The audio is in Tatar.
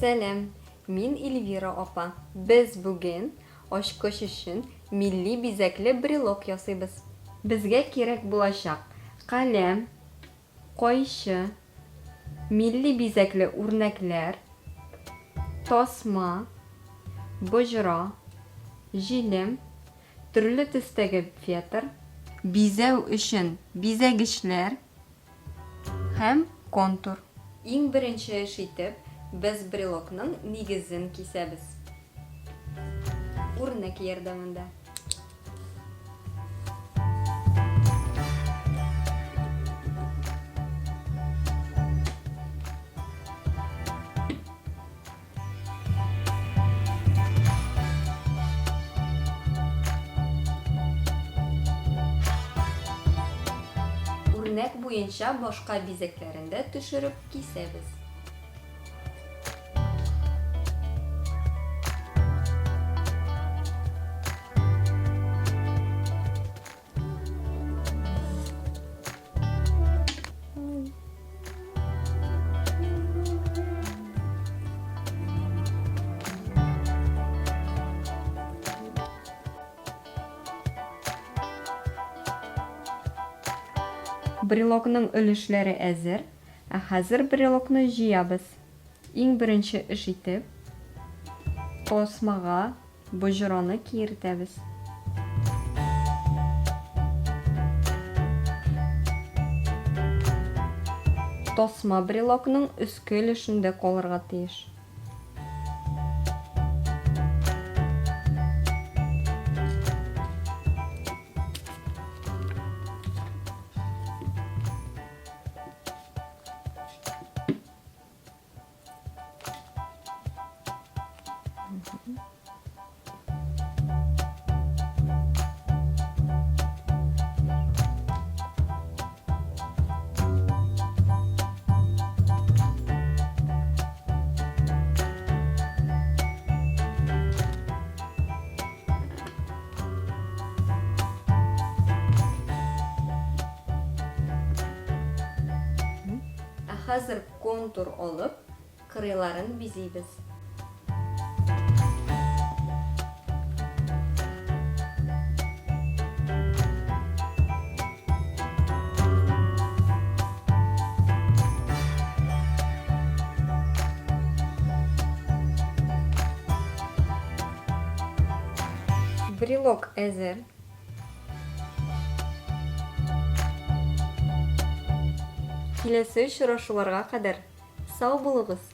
Сәлам, мин Эльвира апа. Без бүген ачкыч өчен милли бизәкле брелок ясыйбыз. Безгә кирәк булачак каләм, кайчы, милли бизәкле үрнәкләр, тасма, боҗра, җилем, төрле төстәге фетр, бизәү өчен бизәгечләр һәм контур. Иң беренче эш итеп, без брелокның нигезен кисәбез. Үрнәк ярдәмендә. Үрнәк буенча башка бизәкләрен дә төшереп кисәбез. Брелокның өлешләре әзер, ә хәзер брелокны җыябыз. Иң беренче эш итеп, тасмага Боҗраны киертәбез. Тасма брелокның өске өлешендә калырга тиеш. Ә хәзер Контур алып, кырыйларын бизибез. Брелок әзер. Киләсе очрашуларга кадәр сау булыгыз!